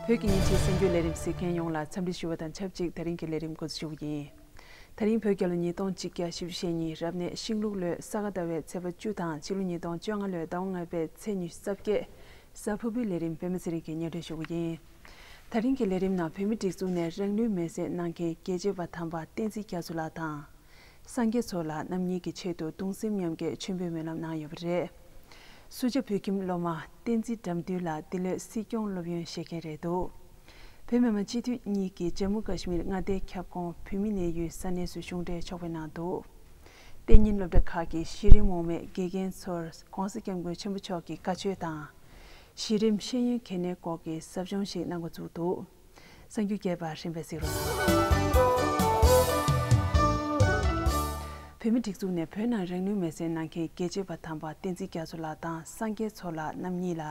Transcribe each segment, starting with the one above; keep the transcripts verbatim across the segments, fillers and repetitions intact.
བོད་ཀྱི་ཉིན་བྱེད་གསར་འགྱུར་ལས་རིམ་གཟིགས་མཁན་ཡོངས་ལ་འཚམས་འདྲི་ཞུ་བ་དང་ཆབས་ཅིག་དེ་རིང་གི་ལས་རིམ་འགོ་འཛུགས་ཞུ་གི་ཡིན། དེ་རིང་བོད་རྒྱལ་ལོ་ཉིས་སྟོང་གཅིག་བརྒྱ་བཞི་བཅུ་ཞེ་གཉིས་རབ་གནས་ཤིང་ལུག་ལོའི་ས་ག་ཟླ་བའི་ཚེས་པ་བཅུ་དང་ཕྱི་ལོ་ཉིས་སྟོང་བཅོ་ལྔ་ལོའི་ཟླ་བ་ལྔ་པའི་ཚེས་ཉི་ཤུ་རྩ་བརྒྱད། གཟའ་ཕུར་བུའི་ལས་རིམ་པད་མ་ཚེ་རིང་གིས་སྙན་སྒྲོན་ཞུ་གི་ཡིན། དེ་རིང་གི་ལས་རིམ་ནང་བོད་མིའི་སྒྲིག་འཛུགས་ནས་རང་ལུས་མེར་སྲེག་གནང་མཁན་རྒྱལ་གཅེས་པ་དམ་པ་བསྟན་འཛིན་རྒྱ་མཚོ་ལགས་དང་། སངས་རྒྱས་མཚོ་ལགས་རྣམ་གཉིས་ཀྱི་ཆེད་དུ་གདུང་སེམས་མཉམ་སྐྱེད་མཆོད་འབུལ་སྨོན་ལམ་གནང་ཡོད་པ་རེད། སུ་ཇཱ་བོད་ཁྱིམ་སློབ་མ་བསྟན་འཛིན་དགྲ་འདུལ་ལགས་འདི་ལོའི་སྲིད་སྐྱོང་སློབ་ཡོན་བཞེས་མཁན་རེད་འདུག་བོད་མི་མང་སྤྱི་འཐུས་གཉིས་ཀྱིས་ལྗོངས་མི་མངའ་སྡེའི་ཁྱབ་ཁོངས་བོད་མི་གནས་ཡུལ་ས་གནས་སུ་གཞུང་འབྲེལ་ཕྱོགས་ཕེབས་གནང་འདུག་གཏན་ཉིན་སློབ་གྲྭ་ཁག་གི་གཞི་རིམ་འོག་མའི་དགེ་རྒན་ཚོར་༧གོང་ས་༧སྐྱབས་མགོན་ཆེན་པོ་མཆོག་གི་བཀའ་ཆོས་དང་། གཞི་རིམ་ཤེས་ཡོན་གལ་གནད་སྐོར་གྱི་ཟབ་སྦྱོང་ཞིག་གནང་འགོ་བཙུགས་འདུག་གསར་འགྱུར་རྒྱས་པ་རིམ་པས་གཟིགས་རོགས་གནང་། བོད་མིའི་སྒྲིག་འཛུགས་ནས་བོད་ནང་རང་ལུས་མེར་སྲེག་གནང་མཁན་རྒྱལ་གཅེས་པ་དམ་པ་བསྟན་འཛིན་རྒྱ་མཚོ་ལགས་དང་སངས་རྒྱས་མཚོ་ལགས་རྣམ་གཉིས་ལ།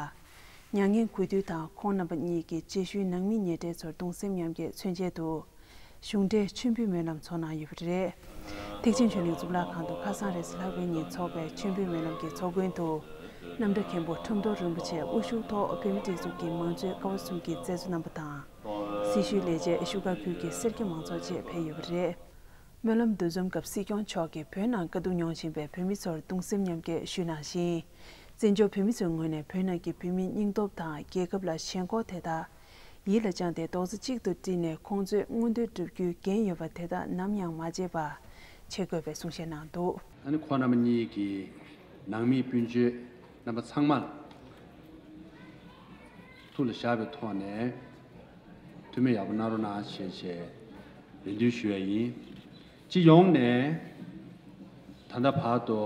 མྱ་ངན་གུས་འདུད་དང་ཁོང་རྣམ་པ་གཉིས་ཀྱི་གཅེས་ཞུའི་ནང་མི་ཉེ་འབྲེལ་ཚོར་གདུང་སེམས་མཉམ་སྐྱེད་མཚོན་ཆེད་དུ། གཞུང་འབྲེལ་མཆོད་འབུལ་སྨོན་ལམ་ཚོགས་གནང་ཡོད་པ་རེད། ཐེག་ཆེན་ཆོས་གླིང་གཙུག་ལག་ཁང་དུ་ཁ་སང་རེས་གཟའ་ལྷག་པའི་ཉིན་ཚོགས་པའི་མཆོད་འབུལ་སྨོན་ལམ་གྱི་ཚོགས་མགོན་དུ། རྣམ་གྲྭ་མཁན་པོ་ཁྲོམ་ཐོག་རིན་པོ་ཆེ་དབུ་བཞུགས་ཐོག་བོད་མིའི་སྒྲིག་འཛུགས་ཀྱི་མང་གཙོའི་ཀ་བ་གསུམ་གྱི་མཛད་གཙོ་རྣམ་པ་དང་། སྲི་ཞུའི་ལས་བྱེད་བཞུགས་སྒར་ཁུལ་གྱི་སེར་སྐྱ་མང་ཚོགས་བཅས་ཕེབས་ཡོད་པ་རེད། སྨོན་ལམ་འདུ་འཛོམས་སྐབས་སྲིད་སྐྱོང་མཆོག་གིས་བོད་ནང་དཀའ་སྡུག་མྱོང་བཞིན་པའི་བོད་མི་ཚོར་གདུང་སེམས་མཉམ་སྐྱེད་ཞུས་གནང་ཞིང་། བཙན་བྱོལ་བོད་མི་ཚོའི་ངོས་ནས་བོད་ནང་གི་བོད་མིའི་སྙིང་སྟོབས་དང་རྒྱལ་ཁབ་ལ་ཞེན་ཁོག་དེ་དག་ཡིད་ལ་བཅངས་ཏེ་རྡོག་རྩ་གཅིག་ཏུ་བསྒྲིལ་ནས་ཁོང་ཚོའི་མངོན་འདོད་བསྒྲུབ་རྒྱུའི་འགན་ཡོད་པ་དེ་དག་ནམ་ཡང་མ་བརྗེད་པ་བྱེད་དགོས་པའི་གསུང་བཤད་གནང་འདུག་ཨ་ནི་ཁོང་རྣམ་གཉིས་ཀྱི་ནང་མི་སྤུན་མཆེད་རྣམ་པ་ཚང་མ་ལ་ཐུགས་ལ་བཞག་པའི་ཐོག་ནས་ཐུགས་སྨོན་ཡག་པོ་གནང་རོགས་གནང་ཞེས་བྱས་རེ་འདུན་ཞུ་ཡ་ཡིན། སྤྱི་ཡོངས་ནས་ད་ལྟ་བར་དུ་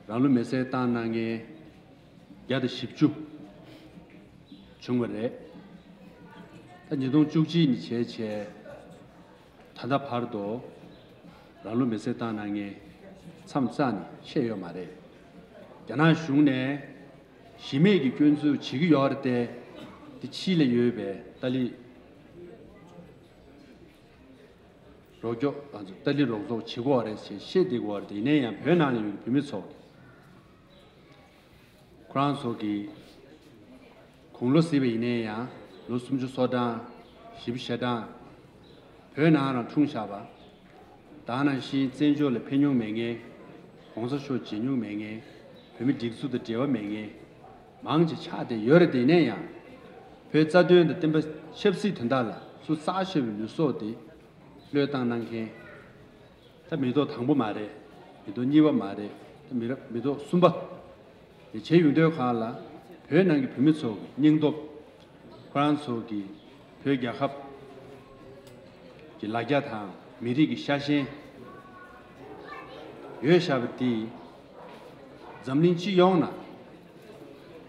རང་ལུས་མེར་སྲེག་བཏང་གནང་མཁན་བརྒྱ་དང་བཞི་བཅུ་བྱུང་བ་རེད། ད་ཉིས་སྟོང་བཅུ་གཅིག་ནས་བྱས་བྱས་ད་ལྟ་བར་དུ་རང་ལུས་མེར་སྲེག་བཏང་གནང་མཁན་མཚམས་རྩ་ནས་ཆད་ཡོད་མ་རེད། རྒྱ་ནག་གཞུང་ནས་གཞི་མེད་ཀྱི་སྐྱོན་འཛུགས་བྱེད་ཀྱི་ཡོད་རེད་དེ། དེ་ཕྱི་ལ་ཡོད་པའི་ཏཱ་ལི་རོགས་སྐྱོབ་ཨ་ཙི་ཏཱ་ལི་རོགས་ཚོགས་བྱེད་ཀྱི་ཡོད་རེད་ཅེས་བཤད་བསྡད་ཀྱི་ཡོད་རེད་དེ། ཡིན་ན་ཡང་བོད་ནང་ལ་ཡོད་པའི་བོད་མི་ཚོ་ཁོ་རང་ཚོ་གི་དགུང་ལོ་གཟིགས་པ་ཡིན་ན་ཡང་ལོ་སུམ་ཅུ་སོ་གྲངས་བཞི་བཅུ་ཞེ་གྲངས་བོད་ནང་རང་འཁྲུངས་བཞག་པ། ད་ནང་བཞིན་བཙན་བྱོལ་ལ་ཕེབས་མྱོང་མེད་མཁན། གོང་ས་མཆོག་མཇལ་མྱོང་མེད་མཁན། བོད་མི་སྒྲིག་འཛུགས་དང་འབྲེལ་བ་མེད་མཁན་མང་ཆེ་ཆགས་བསྡད་ཡོད་རེད་དེ། ཡིན་ན་ཡང་བོད་རྩ་དོན་དང་བསྟན་པ་ཆབ་སྲིད་དོན་དག་ལ་སུ་རྩ་ཆེ་བའི་ལུས་སྲོག་དེ་བློས་བཏང་གནང་མཁན། ད་མི་ཐོག་དང་པོ་མ་རེད། མི་ཐོག་གཉིས་པ་མ་རེད། ད་མི་རབས་མི་ཐོག་གསུམ་པ། དེ་བྱས་ཡོང་དུས་གང་ལ་བོད་ནང་གི་བོད་མི་ཚོ་གི་སྙིང་སྟོབས། ཁོ་རང་ཚོ་གི་བོད་རྒྱལ་ཁབ་ཀྱི་ལ་རྒྱ་དང་མི་རིགས་ཀྱི་ཤ་ཞེན་ཡོད་བཞག་པ་དེ་འཛམ་གླིང་སྤྱི་ཡོངས་ན་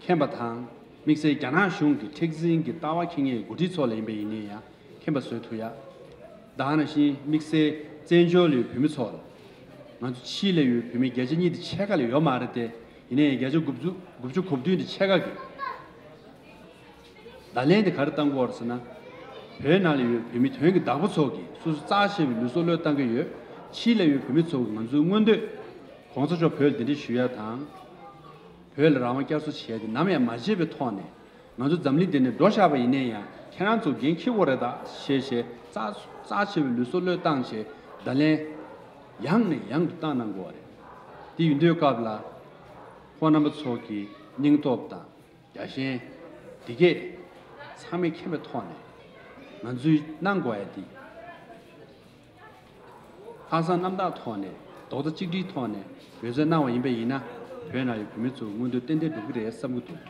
མཁྱེན་པ་དང་། དམིགས་བསལ་རྒྱ་ནག་གཞུང་གི་མཁྲེགས་འཛིན་གྱི་ལྟ་བ་འཁྱེར་མཁན་འགོ་ཁྲིད་ཚོ་ལ་ཡིན་པ་ཡིན་ན་ཡང་མཁྱེན་པ་བཟོ་ཐུབ་ཡ། ད་ག་ནང་བཞིན་དམིགས་བསལ་བཙན་བྱོལ་ལ་ཡོད་བོད་མི་ཚོ་ལ། ང་ཚོ་ཕྱི་ལ་ཡོད་བོད་མི་བརྒྱ་ཆ་གཉིས་དེ་ཕྱེད་ཀ་ལས་ཡོད་མ་རེད་དེ། ཡིན་ནའི་བརྒྱ་ཆ་དགུ་བཅུ་དགུ་བཅུ་གོ་བདུན་དེ་ཕྱེད་ཀ་གི་བརྡ་ལན་དེ་ག་རེ་བཏང་གི་ཡོད་རེད་ཟེར་ན། བོད་ནང་ལ་ཡོད་བོད་མི་དོན་གྱི་བདག་པོ་ཚོ་གིས་སོ་སོ་རྩ་ཆེ་བའི་ལུས་སྲོག་བློས་བཏང་གི་ཡོད། ཕྱི་ལ་ཡོད་བོད་མི་ཚོ་གིས་ང་ཚོའི་མངོན་འདོད། གོང་ས་མཆོག་བོད་ལ་གདན་འདྲེན་ཞུ་ཡ་དང་། བོད་ལ་རང་དབང་བསྐྱར་གསོ་བྱེད་ཡ་དེ་ནམ་ཡང་མ་བརྗེད་པའི་ཐོག་ནས། ང་ཚོ་འཛམ་གླིང་འདི་ནས་འགྲོ་བཞག་པ་ཡིན་ན་ཡང་ཁྱེད་རང་ཚོ་འགན་འཁྱེར་དགོས་རེད་ད་ཞེས་ཞེས་རྩ་རྩ་ཆེ་བའི་ལུས་སྲོག་བློས་བཏང་བྱས་བརྡ་ལན་ཡང་ནས་ཡང་དུ་བཏང་གནང་དགོས་པ་རེད། དེ་ཡིན་དུས་སྐབས་ལ་ཁོང་རྣམ་པ་ཚོ་གི་སྙིང་སྟོབས་དང་རྒྱལ་ཞེན་འདི་གས་ཚང་མས་མཁྱེན་པའི་ཐོག་ནས་ང་ཚོས་གནང་དགོས་ཡ་འདི། ལྷག་བསམ་རྣམ་དག་ཐོག་ནས་རྡོག་རྩ་གཅིག་སྒྲིལ་ཐོག་ནས་འབད་བརྩོན་གནང་བ་ཡིན་པ་ཡིན་ན། བོད་ནང་ཡོད་བོད་མི་ཚོའི་མངོན་འདོད་ཏན་ཏན་འགྲུབ་ཀྱི་རེད་བསམ་གྱི་འདུག་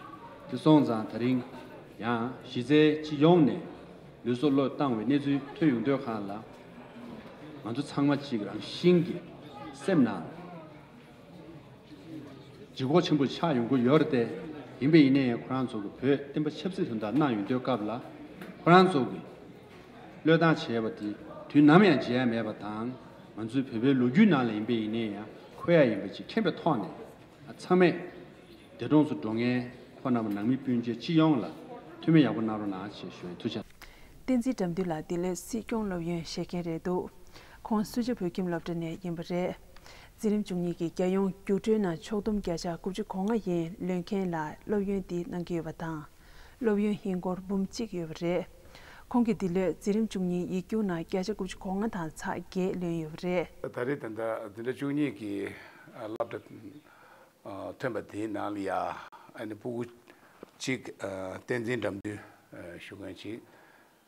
དེ་སོང་ཙང་ད་རིང་ཡང་གཞི་རྩའི་སྤྱི་ཡོངས་ནས་ལུས་སྲོག་བློས་བཏང་བའི་གནས་ཚུལ་ཐོན་ཡོང་དུས་གང་ལ། ང་ཚོ་ཚང་མ་གཅིག་རང་བཞིན་གྱིས་སེམས་ནང་ལ་ལྗིད་ཁོག་ཆེན་པོ་ཆགས་ཡོང་གི་ཡོད་རེད་དེ། ཡིན་པ་ཡིན་ནའི་ཁོ་རང་ཚོ་གི་བོད་བསྟན་པ་ཆབ་སྲིད་དོན་དག་གནང་ཡོང་དུས་སྐབས་ལ་ཁོ་རང་ཚོ་གི་བློས་བཏང་བྱས་པ་དེ་དུས་ནམ་ཡང་བརྗེད་ཡ་མེད་པ་དང་། ང་ཚོའི་བོད་པའི་ལོ་རྒྱུས་ནང་ལ་ཡིན་པ་ཡིན་ནའི་ཡང་འཁོད་ཡ་ཡིན་པ་ཅིག་མཁྱེན་པའི་ཐོག་ནས། ཚང་མས་འདས་གྲོངས་སུ་འགྲོ་མཁན་ཁོང་རྣམས་ནང་མི་སྤུན་མཆེད་སྤྱི་ཡོངས་ལ་ཐུགས་སྨོན་ཡག་པོ་གནང་རོགས་གནང་ཞེས་ཞུ་ཡིན། ཐུགས་རྗེ་ཆེ། བསྟན་འཛིན་དགྲ་འདུལ་ལགས་འདི་ལོའི་སྲིད་སྐྱོང་སློབ་ཡོན་བཞེས་མཁན་རེད་འདུག་ཁོང་སུ་ཇཱ་བོད་ཁྱིམ་སློབ་གྲྭ་ནས་ཡིན་པ་རེད། འཛིན་རིམ་བཅུ་གཉིས་ཀྱི་རྒྱལ་ཡོངས་རྒྱུགས་སྤྲོད་ནང་ཕྱོགས་བསྡོམས་བརྒྱ་ཆ་དགུ་བཅུ་གོ་ལྔ་ཡན་ལོན་མཁན་ལ་སློབ་ཡོན་འདི་གནང་གི་ཡོད་པ་དང་། སློབ་ཡོན་ཧིན་སྒོར་འབུམ་གཅིག་ཡོད་པ་རེད། ཁོང་གིས་འདི་ལོའི་འཛིན་རིམ་བཅུ་གཉིས་ཡིག་རྒྱུགས་ནང་བརྒྱ་ཆ་དགུ་བཅུ་གོ་ལྔ་དང་ཚེག་བརྒྱད་ལོན་ཡོད་པ་རེད། ད་རེས་ད་ལྟ་འཛིན་གྲྭ་བཅུ་གཉིས་ཀྱི་སློབ་གྲྭ་ཐོན་པ་དེའི་ནང་ལ་ཡ་ཨ་ནི་སྤུ་གུ་གཅིག་བསྟན་འཛིན་དགྲ་འདུལ་ཞུ་མཁན་གཅིག་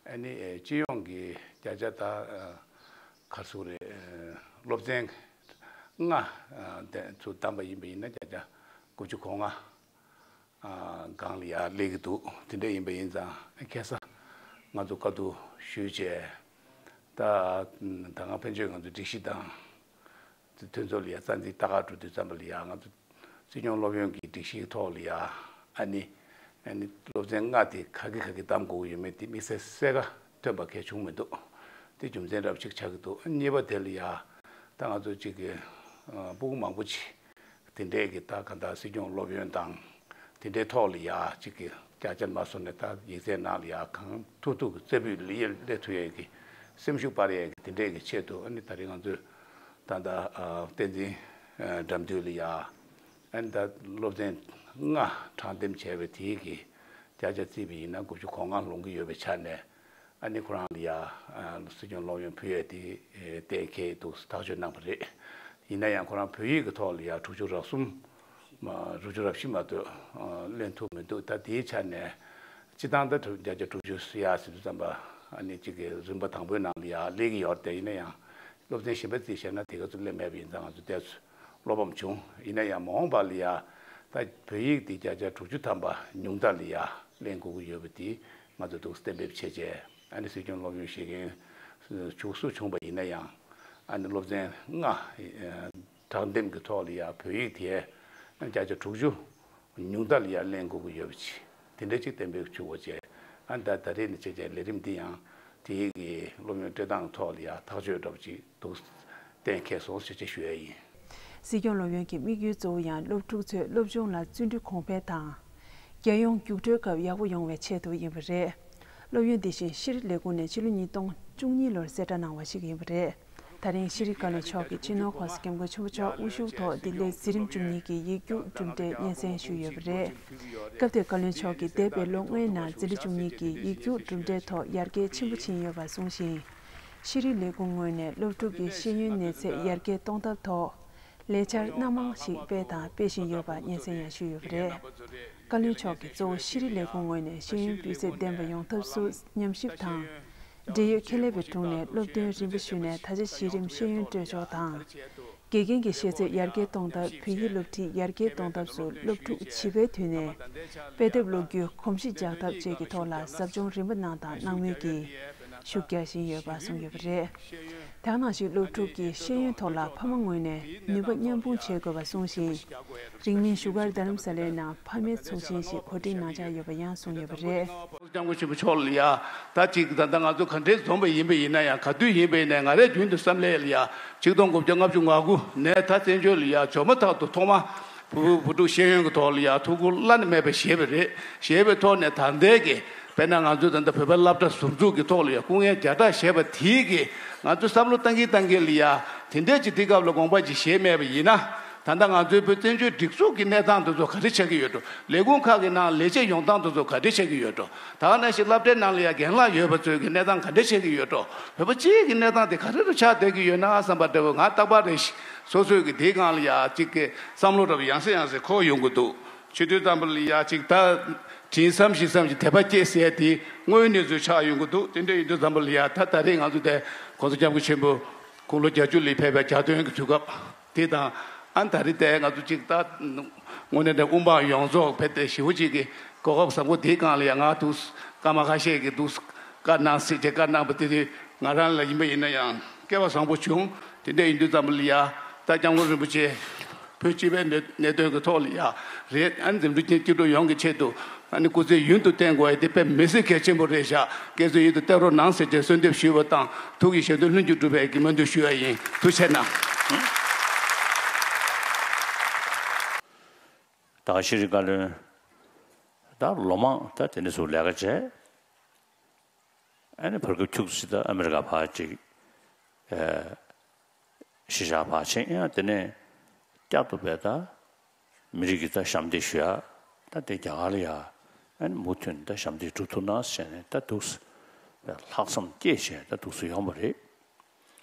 ཨ་ནི་སྤྱི་ཡོངས་ཀྱི་བརྒྱ་ཆ་ད་ག་ཚོད་རེད། སློབ་ཚན་ལྔ་དེ་ཚོ་བདམས་པ་ཡིན་པ་ཡིན་ན་བརྒྱ་ཆ་དགུ་བཅུ་གོ་ལྔ་སྒང་ལ་ཡ་སླེབས་ཀྱི་འདུག་དེ་འདྲ་ཡིན་པ་ཡིན་ཙང་ཁ་སང་ང་ཚོ་བཀའ་བསྡུར་ཞུས་བྱས། ད་ད་སྔ་ཕན་ཆད་ང་ཚོ་སྒྲིག་གཞི་དང་དེ་མཐུན་ཚོགས་ལ་ཡ་རྩ་འཛིན་ལྟ་ག་འགྲོ་དུས་ཙམ་པ་ལ་ཡ་ང་ཚོ་སྲིད་སྐྱོང་སློབ་ཡོན་གྱི་སྒྲིག་གཞིའི་ཐོག་ལ་ཡ་ཨ་ནི་ཨ་ནི་སློབ་ཚན་ལྔ་དེ་ག་གི་ག་གི་བདམས་དགོས་ཀྱི་ཡོད་མེད་དེ་དམིགས་བསལ་གསལ་ཁ་ཐོན་པ་གལ་བྱུང་མི་འདུག་དེ་རྒྱུ་མཚན་འདྲ་པོ་ཅིག་ཆགས་ཀྱི་འདུག་གཉིས་པ་དེ་ལ་ཡ་ད་ང་ཚོ་གཅིག་གི་སྤུ་གུ་མང་པོ་ཅིག་དེ་འདྲས་ཀྱི་ད་ག་ད་སྲིད་སྐྱོང་སློབ་ཡོན་དང་དེ་འདྲའི་ཐོག་ལ་ཡ་གཅིག་གི་བརྒྱ་ཆ་མ་སོང་ནས་ད་ཡིག་ཚད་ནང་ལ་ཡ་གང་ཐུབ་ཐུབ་ཀྱི་རྩེ་ཕུད་ལ་ཡ་སླེབས་ཐུབ་ཡས་ཀྱི་སེམས་ཤུགས་སྤར་ཡས་ཀྱི་དེ་འདྲས་ཀྱི་ཆེད་དུ་ཨ་ནི་ད་རེས་ང་ཚོས་ད་ད་བསྟན་འཛིན་དགྲ་འདུལ་ལ་ཡ་ཨ་ནི་ད་སློབ་ཚན་ལྔ་དྲང་འདེམས་བྱས་པའི་དེའི་གི་བརྒྱ་ཆ་བརྩིས་པ་ཡིན་ན་དགུ་བཅུ་གོ་ལྔ་ལོངས་ཀྱི་ཡོད་པའི་ཆ་ནས། ཨ་ནི་ཁོ་རང་ལ་ཡ་སྲིད་སྐྱོང་སློབ་ཡོན་ཕུལ་ཡས་དེ་གཏན་འཁེལ་འདུག་ཐག་གཅོད་གནང་བ་རེད། ཡིན་ན་ཡང་ཁོ་རང་བོད་ཡིག་གི་ཐོག་ལ་ཡ་དྲུག་ཅུ་རེ་གསུམ་དྲུག་ཅུ་རེ་བཞི་མ་གཏོགས་ལེན་ཐུབ་མི་འདུག་ད་དེའི་ཆ་ནས་སྤྱི་བཏང་ད་བརྒྱ་ཆ་དྲུག་ཅུ་ཡ་ཟེར་དུས་ཙམ་པ་ཨ་ནི་གཅིག་གི་རིམ་པ་དང་པོའི་ནང་ལ་ཡ་སླེབས་ཀྱི་ཡོད་རེད། དེ་ཡིན་ན་ཡང་སློབ་ཚན་གཞན་པ་རྩིས་བྱས་ན་དེ་ག་ཚོད་སླེབས་མེད་པ་ཡིན་ཙང་ང་ཚོ་དེ་ཚོ་བློ་ཕམ་བྱུང་། ཡིན་ན་ཡང་མ་འོངས་པ་ལ་ཡ་ད་བོད་ཡིག་འདི་བརྒྱ་ཆ་དྲུག་ཅུ་ཐམ་པ་ཉུང་མཐའ་ལ་ཡ་ལེན་དགོས་ཀྱི་ཡོད་པ་དེ་ང་ཚོ་འདུག་གཏན་འབེབས་བྱས་རྗེས་ཨ་ནི་སྲིད་སྐྱོང་སློབ་ཡོན་བཞེས་མཁན་བྱུང་སུ་བྱུང་པ་ཡིན་ན་ཡང་ཨ་ནི་སློབ་ཚན་ལྔ་དྲང་འདེམས་ཀྱི་ཐོག་ལ་ཡ་བོད་ཡིག་དེ་བརྒྱ་ཆ་དྲུག་ཅུ་ཉུང་མཐའ་ལ་ཡ་ལེན་དགོས་ཀྱི་ཡོད་པ་ཅིག་དེ་འདྲ་ཅིག་གཏན་འབེབས་བྱུང་བ་བྱས། ཨ་ནི་ད་ད་རེས་ནས་བྱས་རྗེས་ལས་རིམ་འདི་ཡང་དེ་ཡིག་གི་སློབ་ཡོན་སྤྲོད་སྟངས་ཐོག་ལ་ཡ་ཐག་གཅོད་འདྲ་པོ་ཅིག་འདུག་གཏན་འཁེལ་སོང་ཞེས་བཅས་ཞུ་ཡ་ཡིན། སྲིད་སྐྱོང་སློབ་ཡོན་གྱི་དམིགས་ཡུལ་གཙོ་བོ་ཡང་སློབ་ཕྲུག་ཚོའི་སློབ་སྦྱོང་ལ་བརྩོན་འགྲུས་གོང་འཕེལ་དང་། རྒྱལ་ཡོངས་རྒྱུགས་སྤྲོད་སྐབས་ཡག་པོ་ཡོང་བའི་ཆེད་དུ་ཡིན་པ་རེད། སློབ་ཡོན་འདི་བཞིན་ཤེས་རིག་ལས་ཁུངས་ནས་ཕྱི་ལོ་ཉིས་སྟོང་བཅུ་གཉིས་ལོར་གསལ་བསྒྲགས་གནང་བ་ཞིག་ཡིན་པ་རེད། ད་རིང་ཤེས་རིག་བཀའ་བློན་མཆོག་གིས་སྤྱི་ནོར་༸གོང་ས་༸སྐྱབས་མགོན་ཆེན་པོ་མཆོག་དབུ་བཞུགས་ཐོག་འདི་ལོའི་འཛིན་རིམ་བཅུ་གཉིས་ཀྱི་ཡིག་རྒྱུགས་གྲུབ་འབྲས་སྙན་སེང་ཞུས་ཡོད་པ་རེད། སྐབས་དེར་བཀའ་བློན་མཆོག་གིས་འདས་པའི་ལོ་ལྔའི་ནང་འཛིན་གྲྭ་བཅུ་གཉིས་ཀྱི་ཡིག་རྒྱུགས་གྲུབ་འབྲས་ཐོག་ཡར་རྒྱས་ཆེན་པོ་ཕྱིན་ཡོད་པ་གསུངས་ཤིང་། ཤེས་རིག་ལས་ཁུངས་ངོས་ནས་སློབ་ཕྲུག་གི་ཤེས་ཡོན་གནས་ཚད་ཡར་རྒྱས་གཏོང་ཐབས་ཐོག་ལས་འཆར་སྣ་མང་ཞིག་སྤེལ་དང་སྤེལ་བཞིན་ཡོད་པ་སྙན་སེང་ཡང་ཞུས་ཡོད་པ་རེད། བཀའ་བློན་མཆོག་གིས་གཙོ་བོ་ཤེས་རིག་ལས་ཁུངས་ངོས་ནས་ཤེས་ཡོན་སྤུས་ཚད་ལྡན་པ་ཡོང་ཐབས་སུ་ཉམས་ཞིབ་དང་། འབྲེལ་ཡོད་ཁེ་ལས་པའི་དྲུང་ནས་སློབ་སྟོན་རིམ་པ་ཞུས་ནས་ད་ཆ་གཞི་རིམ་ཤེས་ཡོན་སྤྲོད་ཕྱོགས་དང་། དགེ་རྒན་གྱི་ཤེས་ཚད་ཡར་རྒྱས་གཏོང་ཐབས། བོད་ཡིག་སློབ་ཁྲིད་ཡར་རྒྱས་གཏོང་ཐབས་སུ་སློབ་ཕྲུག་བྱིས་པའི་དུས་ནས་དཔེ་དེབ་ཀློག་རྒྱུའི་གོམས་གཤིས་འཇགས་ཐབས་བཅས་ཀྱི་ཐོག་ལ་ཟབ་སྦྱོང་རིམ་པ་གནང་དང་གནང་མུས་ཀྱིས་ཤུགས་རྒྱག་བཞིན་ཡོད་པ་གསུངས་ཡོད་པ་རེད། དེ་ནང་བཞིན་སློབ་ཕྲུག་གི་ཤེས་ཡོན་ཐོག་ལ་ཕ་མ་ངོས་ནས་ནུས་པ་མཉམ་སྤུངས་བྱེད་དགོས་པ་གསུངས་ཤིང་། རིང་མིན་བཞུགས་སྒར་རྡ་རམ་ས་ལའི་ནང་ཕ་མའི་ཚོགས་ཆེན་ཞིག་གོ་སྒྲིག་གནང་འཆར་ཡོད་པ་ཡང་གསུངས་ཡོད་པ་རེད། སྐྱབས་མགོན་ཆེན་པོ་མཆོག་ལ་ཡ། ད་ཅིག་ད་ལྟ་ང་ཚོ་ག་འདྲས་འཛོམས་པ་ཡིན་པ་ཡིན་ན་ཡང་། ག་དུས་ཡིན་པ་ཡིན་ནའི་ང་རའི་རྒྱུན་དུ་བསམ་ལས་ལ་ཡ། ཆིག་སྟོང་དགུ་བརྒྱ་ལྔ་བཅུ་ང་དགུ་ནས་ད་བཙན་བྱོལ་ལ་ཡ་འབྱོར་མ་ཐག་ཏུ་ཐོག་མ་བུ་བུ་ཕྲུག་ཤེས་ཡོན་གྱི་ཐོག་ལ་ཡ་ཐུགས་ཁུར་བླ་ན་མེད་པ་བཞེས་པ་རེད། བཞེས་པའི་ཐོག་ནས་ད་ལྟའི་གི་དཔེར་ན་ང་ཚོའི་ད་ལྟ་བོད་པའི་སློབ་གྲྭ་ཟུར་འཛུགས་ཀྱི་ཐོག་ལ་ཡ་སྐུ་ངལ་བརྒྱ་ཕྲག་བཞེས་པ་དེའི་གི་ང་ཚོས་བསམ་བློ་བཏང་གིན་བཏང་གིན་ལ་ཡ། དེ་འདྲས་ཅིག་དེ་སྐབས་ལ་དགོངས་པ་ཅིག་བཞེས་མེད་པ་ཡིན་ན། ད་ལྟ་ང་ཚོའི་བོད་བཙན་བྱོལ་སྒྲིག་འཛུགས་ཀྱི་གནས་སྟངས་དེ་ཚོ་ག་རེ་ཆགས་ཀྱི་ཡོད་འགྲོ། ལས་ཁུངས་ཁག་གི་ནང་ལས་བྱེད་ཡོང་སྟངས་དེ་ཚོ་ག་རེ་ཆགས་ཀྱི་ཡོད་འགྲོ། ད་ག་ནང་བཞིན་སློབ་གྲྭའི་ནང་ལ་ཡ་རྒན་ལགས་ཡོད་པ་ཚོའི་གི་གནས་སྟངས་ག་འདྲ་ཆགས་ཀྱི་ཡོད་འགྲོ། བོད་པ་སྤྱིའི་གི་གནས་སྟངས་དེ་ག་རེ་རུ་ཆགས་བསྡད་ཀྱི་ཡོད་ན་བསམ་པ་འདྲ་བོ་ང་རྟག་པར་རེ་ཞིག་སོ་སོའི་གི་དེའི་སྒང་ལ་ཡ་གཅིག་གི་བསམ་བློ་འདྲ་བོ་ཡང་སེ་ཡང་སེ་འཁོར་ཡོང་གི་འདུག་བྱེད་དུས་ཙམ་པ་ལ་ཡ་གཅིག་ད་དྲན་བསམ་ཞིག་བསམ་ཞིག་དད་པ་སྐྱེས་ཟེར་དེ་དངོས་གནས་ཚུལ་ཆགས་ཡོང་གི་འདུག་དེ་འདྲ་ཡིན་དུས་ཙམ་པ་ལ་ཡ་ད་ད་རེས་ང་ཚོ་དེ་༸གོང་ས་༸སྐྱབས་མགོན་ཆེན་པོ་དགུང་ལོ་བརྒྱད་ཅུ་ལ་ཕེབས་པའི་གྱ་སྟོན་གྱི་དུས་སྐབས། དེ་དང་། ཨ་ནི་ད་རེས་དེ་ང་ཚོ་གཅིག་ད། དངོས་གནས་དེ་དབུ་འཕང་ཡོངས་རྫོགས་ཕེབས་ཏེ་ཞེ་པོ་ཅིག་གི་གོ་སྐབས་བཟང་པོ་དེའི་སྒང་ལ་ཡང་ང་འདུག་སྐར་མ་ཁ་ཤས་ཀྱི་འདུག་བཀའ་གནང་ཟེར་བྱས་བཀའ་གནང་པ་དེ་དུས་ང་རང་ལ་ཡིན་པ་ཡིན་ན་ཡང་སྐལ་བ་བཟང་པོ་བྱུང་། དེ་འདྲ་ཡིན་དུས་ཙམ་པ་ལ་ཡ་ད་སྐྱབས་མགོན་རིན་པོ་ཆེ་བོད་སྤྱི་པའི་གནད་གནད་དོན་གྱི་ཐོག་ལ་ཡ་རེད། ཨ་ནི་འཛིན་གྲྭ་སྤྱི་འགྲོ་ཡོངས་ཀྱི་ཆེད་དུ། ཨ་ནི་སྐུ་ཚེ་ཡུན་དུ་བརྟན་དགོས་ཡ་དེ་དཔེ་མི་སྲིད་གལ་ཆེན་པོ་རེད་ཤག་སྐུ་ཚེ་ཡུན་དུ་བརྟན་རོགས་གནང་ཟེར་བྱས་གསོལ་འདེབས་ཞུས་པ་དང་ཐུགས་ཀྱི་བཞེད་དོན་ལྷུན་གྱིས་གྲུབ་པའི་གི་སྨོན་འདུན་ཞུ་ཡ་ཡིན། ཐུགས་རྗེ་གནང་། ད་ཤེས་རིག་བཀའ་བློན་ད་ལོ་མང་ད་དེ་འདྲ་ཚོ་ལས་ཀ་བྱས། ཨ་ནི་བར་སྐབས་ཁྱུག་ཙམ་ད་ཨ་མི་རི་ཀ་ཕར་ཅིག་ཨེ། གཞིས་ཆགས་ཕར་ཕྱིན་ཡང་དེ་ནས་བསྐྱར་དུ་བས་ད་མི་རིགས་ཀྱི་ད་ཞབས་འདེགས་ཞུ་ཡ་ད་དེ་རྒྱ་གར་ལ་ཡ་ ཨ་ནི་མུ་མཐུད་ད་ཞབས་འདེགས་སྒྲུབ་ཐུབ་ན་ཟེར་ནས་ད་འདུག་སེ་ལྷག་བསམ་སྐྱེས་བྱས་ད་འདུག་སེ་ཡོང་བ་རེད།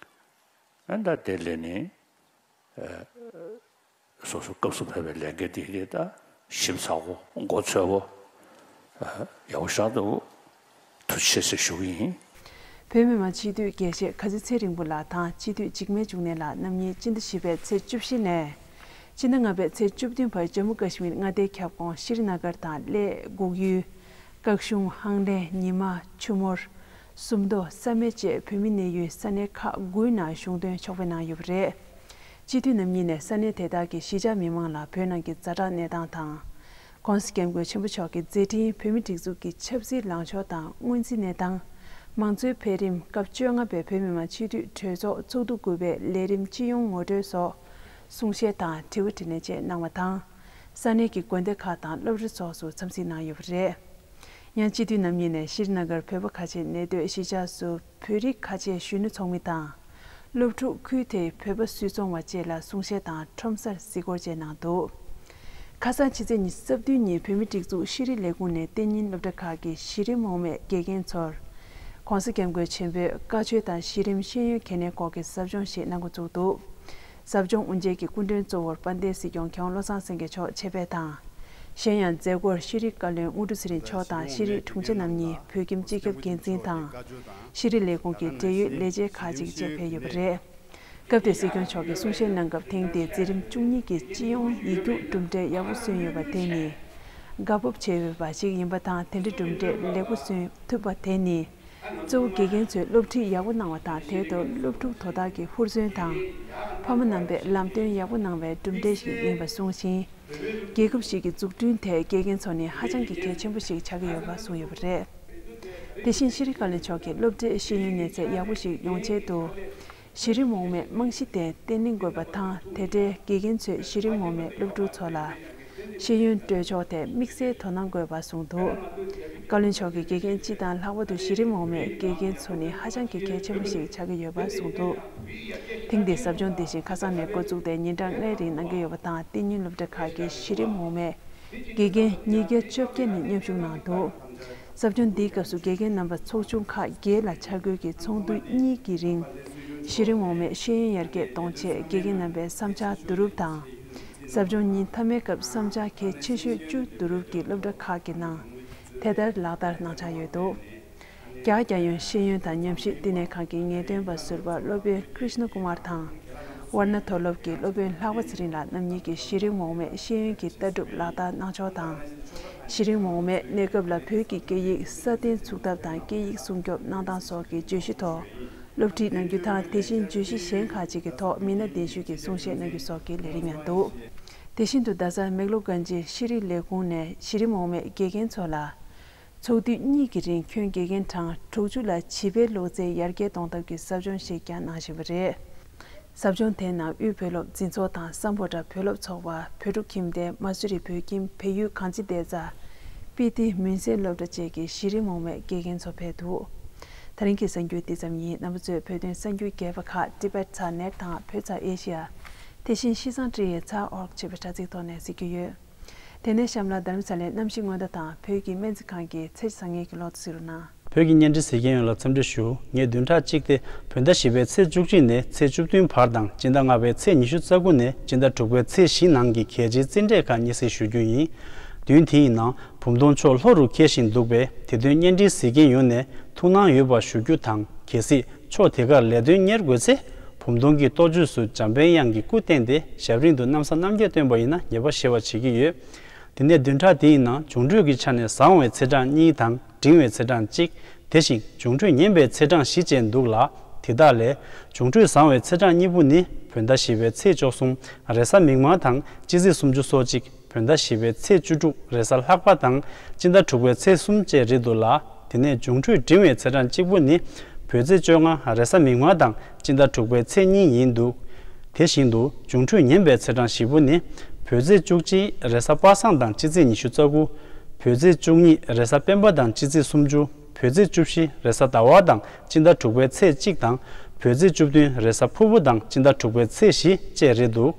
ཨ་ནི་ད་དེ་ལས་ནི་སོ་སོ་སྐབས་སུ་བབས་པའི་ལས་འགན་དེ་དེ་ད་ཞིབ་ཚགས་པོ་མགོ་ཚོས་པོ་ཡག་པོ་ཞེ་དྲག་འདུག་ཐུགས་རྗེ་ཆེ་ཟེར་ཞུ་གི་ཡིན། བོད་མི་མང་སྤྱི་འཐུས་དགེ་བཤེས་ཁ་ཆེ་ཚེ་རིང་པོ་ལགས་དང་སྤྱི་འཐུས་འཇིགས་མེད་འབྱུང་གནས་ལགས་རྣམ་གཉིས་སྤྱི་ཟླ་བཞི་པའི་ཚེས་བཅུ་བཞི་ནས་སྤྱི་ཟླ་ལྔ་པའི་ཚེས་བཅུ་བདུན་བར་ཇམ་མུ་ཀ་ཤི་མིར་མངའ་སྡེའི་ཁྱབ་ཁོངས་ཤྲི་ནཱ་གར་དང་གླེ་འགུག་ཡུལ། ཀཱག་གཞུང་། ཧང་ལེ། ཉི་མ། ཆུ་མོར། སུམ་མདོ། ས་སྨད་བཅས་བོད་མི་གནས་ཡུལ་ས་གནས་ཁག་དགུའི་ནང་གཞུང་དོན་ཕྱོགས་ཕེབས་གནང་ཡོད་པ་རེད། སྤྱི་འཐུས་རྣམ་གཉིས་ནས་ས་གནས་དེ་དག་གི་གཞིས་ཆགས་མི་མང་ལ་བོད་ནང་གི་ཛ་དྲག་གནས་སྟངས་དང་། ྋགོང་ས་ྋསྐྱབས་མགོན་ཆེན་པོ་མཆོག་གི་མཛད་འཕྲིན། བོད་མིའི་སྒྲིག་འཛུགས་ཀྱི་ཆབ་སྲིད་ལངས་ཕྱོགས་དང་སྔོན་རྩིས་གནས་སྟངས། མང་གཙོའི་འཕེལ་རིམ། སྐབས་བཅོ་ལྔ་པའི་བོད་མི་མང་སྤྱི་འཐུས་གྲོས་ཚོགས་ཚོགས་འདུ་དགུ་པའི་ལས་རིམ་སྤྱི་ཡོངས་ངོ་སྤྲོད་སོགས་གསུང་བཤད་དང་དྲི་བ་དྲིས་ལན་བཅས་གནང་བ་དང་། ས་གནས་ཀྱི་དགོན་སྡེ་ཁག་དང་སློབ་གྲྭ་སོགས་སུ་འཚམས་གཟིགས་གནང་ཡོད་པ་རེད། ཡང་སྤྱི་འཐུས་རྣམ་གཉིས་ནས་ཤྲི་ནཱ་གར་བོད་པ་ཁ་ཆེ་གནས་སྡོད་གཞིས་ཆགས་སུ་བོད་རིགས་ཁ་ཆེའི་གཞོན་ནུ་ཚོགས་མི་དང་། སློབ་ཕྲུག་ཁུལ་དེའི་བོད་པ་སུད་ཚོང་བ་བཅས་ལ་གསུང་བཤད་དང་ཁྲོམ་སར་གཟིགས་སྐོར་བཅས་གནང་འདུག་ཁ་སང་ཕྱི་ཚེས་ཉི་ཤུ་རྩ་བདུན་ཉིན་བོད་མིའི་སྒྲིག་འཛུགས་ཤེས་རིག་ལས་ཁུངས་ནས་གཏན་ཉིན་སློབ་གྲྭ་ཁག་གི་གཞི་རིམ་འོག་མའི་དགེ་རྒན་ཚོར། ྋགོང་ས་ྋསྐྱབས་མགོན་ཆེན་པོའི་བཀའ་ཆོས་དང་གཞི་རིམ་ཤེས་ཡོན་གལ་གནད་སྐོར་གྱི་ཟབ་སྦྱོང་ཞིག་གནང་འགོ་བཙུགས་འདུག་ཟབ་སྦྱོང་དབུ་འབྱེད་ཀྱི་སྐུ་མགྲོན་གཙོ་བོར་དཔལ་ལྡན་སྲིད་སྐྱོང་མཁས་དབང་བློ་བཟང་སེང་གེ་མཆོག་ཆེད་ཕེབས་དང་། གཞན་ཡང་མཛད་སྒོར་ཤེས་རིག་བཀའ་བློན་དངོས་གྲུབ་ཚེ་རིང་མཆོག་དང་ཤེས་རིག་དྲུང་ཆེ་རྣམ་གཉིས། བོད་ཁྱིམ་སྤྱི་ཁྱབ་འགན་འཛིན་དང་། ཤེས་རིག་ལས་ཁུངས་ཀྱི་འབྲེལ་ཡོད་ལས་བྱེད་ཁག་ཅིག་བཅས་ཕེབས་ཡོད་པ་རེད། སྐབས་དེར་སྲིད་སྐྱོང་མཆོག་གིས་གསུང་བཤད་གནང་སྐབས། ཐེངས་འདིའི་མཛད་རིམ་བཅུ་གཉིས་ཀྱི་སྤྱི་ཡོངས་ཡིག་རྒྱུགས་གྲུབ་འབྲས་ཡག་པོ་སོན་ཡོད་པ་དེ་ནི་དགའ་སྤོབས་ཆེ་འོས་པ་ཞིག་ཡིན་པ་དང་། དེ་འདྲའི་གྲུབ་འབྲས་ལེགས་པོ་སོན་ཐུབ་པ་དེ་ནི་གཙོ་བོ་དགེ་རྒན་ཚོས་སློབ་ཁྲིད་ཡག་པོ་གནང་བ་དང་། དེའི་ཐོག་སློབ་ཕྲུག་དོ་བདག་གི་ཧུར་བརྩོན་དང་། ཕ་མ་རྣམ་པས་ལམ་སྟོན་ཡག་པོ་གནང་བའི་གྲུབ་འབྲས་ཤིག་ཡིན་པ་གསུངས་ཤིང་། རྒྱལ་ཁབ་ཞིག་གི་འཛུགས་སྐྲུན་ཐད་དགེ་རྒན་ཚོ་ནི་ཧ་ཅང་གི་གལ་ཆེན་པོ་ཞིག་ཆགས་ཀྱི་ཡོད་པ་གསུངས་ཡོད་པ་རེད། དེ་བཞིན་ཤེས་རིག་བཀའ་བློན་མཆོག་གིས་སློབ་གྲྭའི་ཤེས་ཡོན་གནས་ཚད་ཡག་པོ་ཞིག་ཡོང་ཆེད་དུ། གཞི་རིམ་འོག་མའི་རྨང་གཞི་དེ་བརྟན་བརླིང་དགོས་པ་དང་། དེ་འབྲེལ་དགེ་རྒན་ཚོས་གཞི་རིམ་འོག་མའི་སློབ་ཕྲུག་ཚོ་ལ་ཤེས་ཡོན་སྤྲོད་ཕྱོགས་ཐད་དམིགས་བསལ་དོ་སྣང་དགོས་པ་གསུངས་འདུག་བཀའ་བློན་མཆོག་གིས་དགེ་རྒན་སྤྱི་དང་ལྷག་པར་དུ་གཞི་རིམ་འོག་མའི་དགེ་རྒན་ཚོ་ནི་ཧ་ཅང་གི་གལ་ཆེན་པོ་ཞིག་ཆགས་ཀྱི་ཡོད་པ་གསུངས་འདུག་ཐེངས་འདིའི་ཟབ་སྦྱོང་དེ་བཞིན་ཁ་སང་ནས་འགོ་བཙུགས་ཏེ་ཉིན་གྲངས་ལྔའི་རིང་གནང་གི་ཡོད་པ་དང་། གཏན་ཉིན་སློབ་གྲྭ་ཁག་གི་གཞི་རིམ་འོག་མའི་དགེ་རྒན་ཉིས་བརྒྱ་བཅོ་བརྒྱད་ནས་མཉམ་ཞུགས་གནང་འདུག་ཟབ་སྦྱོང་འདིའི་སྐབས་སུ་དགེ་རྒན་རྣམ་པ་ཚོགས་ཆུང་ཁག་བརྒྱད་ལ་ཆ་བགོས་ཀྱིས་ཚོགས་འདུ་གཉིས་ཀྱི་རིང་། གཞི་རིམ་འོག་མའི་ཤེས་ཡོན་ཡར་རྒྱས་གཏོང་ཆེད་དགེ་རྒན་རྣམ་པའི་བསམ་འཆར་བསྡུ་རུབ་དང་། ཟབ་སྦྱོང་ཉིན་མཐའ་མའི་སྐབས་བསམ་འཆར་གལ་ཆེ་ཤོས་བཅུ་བསྡུ་རུབ་ཀྱིས་སློབ་གྲྭ་ཁག་གི་ནང་དེ་ལྟར་ལག་བསྟར་གནང་འཆར་ཡོད་འདུག་རྒྱ་གར་རྒྱལ་ཡོངས་ཤེས་ཡོན་དང་ཉམས་ཞིབ་བསྟི་གནས་ཁང་གི་ངེས་སྟོན་པ་ཟུར་པ་སློབ་དཔོན་ཀྲིཤ་ན་ཀུ་མར་དང་། ཝར་ན་མཐོ་སློབ་ཀྱི་སློབ་དཔོན་ལྷག་པ་ཚེ་རིང་ལགས་རྣམ་གཉིས་ཀྱིས་གཞི་རིམ་འོག་མའི་ཤེས་ཡོན་གྱི་ལྟ་གྲུབ་ལག་བསྟར་གནང་ཕྱོགས་དང་། གཞི་རིམ་འོག་མའི་གནས་སྐབས་ལ་བོད་ཀྱི་སྐད་ཡིག་སྲ་བརྟན་ཚུགས་ཐབས་དང་། སྐད་ཡིག་སྲུང་སྐྱོབ་གནང་སྟངས་སོགས་ཀྱི་བརྗོད་གཞི་ཐོག་སློབ་ཁྲིད་གནང་རྒྱུ་དང་། དེ་བཞིན་བརྗོད་གཞི་གཞན་ཁག་ཅིག་གི་ཐོག་མི་སྣ་གདན་ཞུས་ཀྱིས་གསུང་བཤད་གནང་རྒྱུ་སོགས་ཀྱི་ལས་རིམ་ཡང་འདུག་དེ་བཞིན་དུ་རྡ་སར་མེག་ལོར་གྷན་ཇི་ཤེས་རིག་ལས་ཁུངས་ནས་གཞི་རིམ་འོག་མའི་དགེ་རྒན་ཚོ་ལ། ཚོགས་དུས་གཉིས་ཀྱི་རིང་ཁྱོན་དགེ་རྒན་གྲངས་དྲུག་ཅུ་ལ་བྱིས་པའི་བློ་རྩལ་ཡར་རྒྱས་གཏོང་ཐབས་ཀྱི་ཟབ་སྦྱོང་ཞིག་ཀྱང་གནང་བཞིན་པ་རེད། ཟབ་སྦྱོང་དེའི་ནང་དབུས་བོད་སློབ་འཛིན་ཚོགས་དང་སམ་བྷོ་ཊ་བོད་སློབ་ཚོགས་པ། བོད་ཕྲུག་ཁྱིམ་སྡེ། མ་སུ་རི་བོད་ཁྱིམ། བལ་ཡུལ་གངས་ཅན་བདེ་རྩ། སྤི་ཏི་མུན་སེལ་སློབ་གྲྭ་བཅས་ཀྱི་གཞི་རིམ་འོག་མའི་དགེ་རྒན་ཚོ་ཕེབས་འདུག་ད་རིང་གི་གསར་འགྱུར་འདི་ཙམ་ཡིན། རྣམ་པ་ཚོས་བོད་དོན་གསར་འགྱུར་རྒྱས་པ་ཁག་ཊི་བེཊ་ས་ནེཊ་དང་བོད་ས་ཨེ་ཤི་ཡ། དེ་བཞིན་ཤིས་ཙང་ཀྲི་ཡའི་ཚ་ཨོར་ཅེས་པའི་དྲ་ཚིགས་ཐོག་ནས་གཟིགས་རྒྱུ་ཡོད། དེ་ནས་གཤམ་ལ་རྡ་རམ་ས་ལའི་གནམ་གཤིས་སྔོན་བརྡ་དང་བོད་ཀྱི་སྨན་རྩིས་ཁང་གི་ཚེས་བཟང་ངན་གྱི་ལོ་ཐོ་གཟིགས་རོགས་གནང་། བོད་ཀྱི་བརྙན་འཕྲིན་གཟིགས་མཁན་ཡོངས་ལ་འཚམས་འདྲི་ཞུ། ངས་བདུན་ཕྲག་གཅིག་སྟེ་བོད་ཟླ་བཞི་པའི་ཚེས་བཅུ་གཅིག་ནས་ཚེས་བཅུ་བདུན་བར་དང་། སྤྱི་ཟླ་ལྔ་པའི་ཚེས་ཉི་ཤུ་རྩ་དགུ་ནས་སྤྱི་ཟླ་དྲུག་པའི་ཚེས་བཞི་ནང་གི་གལ་ཆེའི་རྩིས་འབྲས་ཁག་སྙན་སེང་ཞུ་རྒྱུ་ཡིན། བདུན་དེའི་ནང་བུམ་སྟོང་ཕྱོགས་ལྷོ་རུ་འཁེལ་བཞིན་འདུག་པས། དེ་དོན་བརྙན་འཕྲིན་གཟིགས་མཁན་ཡོངས་ནས་ཐུགས་སྣང་ཡོད་པ་ཞུ་རྒྱུ་དང་། གལ་སྲིད་ཕྱོགས་དེ་གར་ལས་དོན་གཉེར་དགོས་ཚེ། བུམ་སྟོང་གི་གཏོ་བཅོས་སུ་འཇམ་དཔལ་དབྱངས་ཀྱི་སྐུ་བསྟན་ཏེ་ཞབས་རིམ་དུ་གནམ་ས་སྣང་བརྒྱད་བཏོན་པ་ཡིན་ན་ཉེས་པ་ཞེ་བ་བྱེད་ཀྱི་ཡོད། དེ་ནས་བདུན་ཕྲག་དེའི་ནང་འབྱུང་འཕྲོད་ཀྱི་ཆ་ནས་བཟང་བའི་ཚེས་གྲངས་གཉིས་དང་། འབྲིང་བའི་ཚེས་གྲངས་གཅིག་དེ་བཞིན་འབྱུང་འཕྲོད་ངན་པའི་ཚེས་གྲངས་བཞི་བཅས་འདུག་ལ། དེ་དག་ལས་འབྱུང་འཕྲོད་བཟང་བའི་ཚེས་གྲངས་གཉིས་པོ་ནི། བོད་ཟླ་བཞི་པའི་ཚེས་བཅུ་གསུམ་རེས་གཟའ་མིག་དམར་དང་སྤྱི་ཚེས་སུམ་ཅུ་སོ་གཅིག་བོད་ཟླ་བཞི་པའི་ཚེས་བཅུ་དྲུག་རེས་གཟའ་ལྷག་པ་དང་། སྤྱི་ཟླ་དྲུག་པའི་ཚེས་གསུམ་བཅས་རེད་འདུག་ལ། དེ་ནས་འབྱུང་འཕྲོད་འབྲིང་བའི་ཚེས་གྲངས་གཅིག་པོ་ནི། བོད་ཚེས་བཅོ་ལྔ་རེས་གཟའ་མིག་དམར་དང་སྤྱི་ཟླ་དྲུག་པའི་ཚེས་གཉིས་ཡིན་འདུག་དེ་བཞིན་དུ་འབྱུང་འཕྲོད་ངན་པའི་ཚེས་གྲངས་བཞི་པོ་ནི། བོད་ཚེས་བཅུ་གཅིག་རེས་གཟའ་པ་སངས་དང་སྤྱི་ཚེས་ཉི་ཤུ་རྩ་དགུ། བོད་ཚེས་བཅུ་གཉིས་རེས་གཟའ་སྤེན་པ་དང་སྤྱི་ཚེས་སུམ་ཅུ། བོད་ཚེས་བཅུ་བཞི་རེས་གཟའ་ཟླ་བ་དང་སྤྱི་ཟླ་དྲུག་པའི་ཚེས་གཅིག་དང་། བོད་ཚེས་བཅུ་བདུན་རེས་གཟའ་ཕུར་བུ་དང་སྤྱི་ཟླ་དྲུག་པའི་ཚེས་བཞི་བཅས་རེད་འདུག་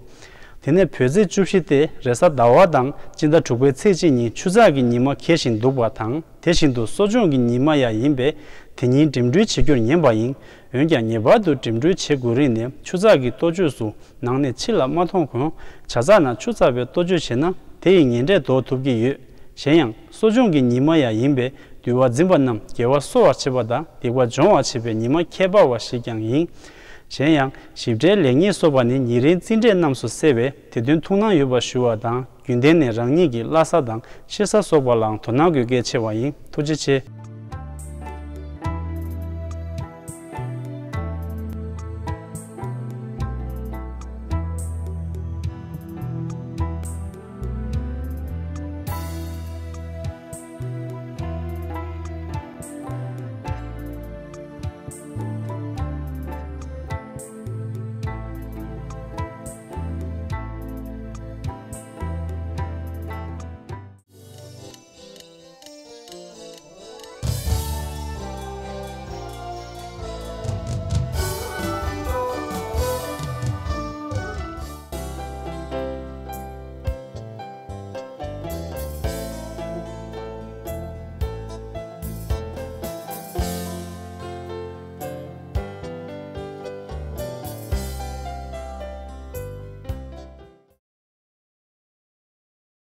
དེ་ནས་བོད་ཚེས་བཅུ་བཞི་སྟེ་རེས་གཟའ་ཟླ་བ་དང་སྤྱི་ཟླ་དྲུག་པའི་ཚེས་གཅིག་ཉིན་ཆུ་ཚགས་ཀྱི་ཉི་མ་འཁེལ་བཞིན་འདུག་པ་དང་། དེ་བཞིན་དུ་གསོ་སྦྱོང་གི་ཉི་མ་ཡང་ཡིན་པས། དེ་ཉིན་འགྲིམ་འགྲུལ་བྱེད་རྒྱུར་ཉན་པ་ཡིན། འོན་ཀྱང་ངེས་པར་དུ་འགྲིམ་འགྲུལ་བྱེད་དགོས་རིགས་ནི་ཆུ་ཚགས་ཀྱི་ལྟོ་བཅོས་སུ་ནང་ནས་ཕྱི་ལ་མ་མཐོང་གོང་ཇ་ཚགས་ནང་ཆུ་ཚགས་པའི་ལྟོ་བཅོས་བྱས་ན་དེ་ཡི་ངན་འབྲས་ཟློག་ཐུབ་ཀྱི་ཡོད། གཞན་ཡང་གསོ་སྦྱོང་གི་ཉི་མ་ཡང་ཡིན་པས། འདུལ་བ་འཛིན་པ་རྣམས་དགེ་བ་གསོ་བར་བྱེད་པ་དང་སྡིག་པ་སྦྱོང་བར་བྱེད་པའི་ཉི་མ་ཁྱད་པར་བ་ཞིག་ཀྱང་ཡིན། གཞན་ཡང་ཞིབ་ཕྲའི་ལེགས་ཉེས་སོགས་པ་ནི་ཉེ་རིང་རྩིས་འབྲས་རྣམས་སུ་གསལ་བས། དེ་དོན་ཐུགས་སྣང་ཡོད་པར་ཞུ་བ་དང་། རྒྱུན་ལྡན་ནས་རང་ཉིད་ཀྱི་བླ་གཟའ་དང་ཕྱི་གཟའ་སོགས་པ་ལའང་དོ་སྣང་དགོས་གལ་ཆེ་བ་ཡིན། ཐུགས་རྗེ་ཆེ།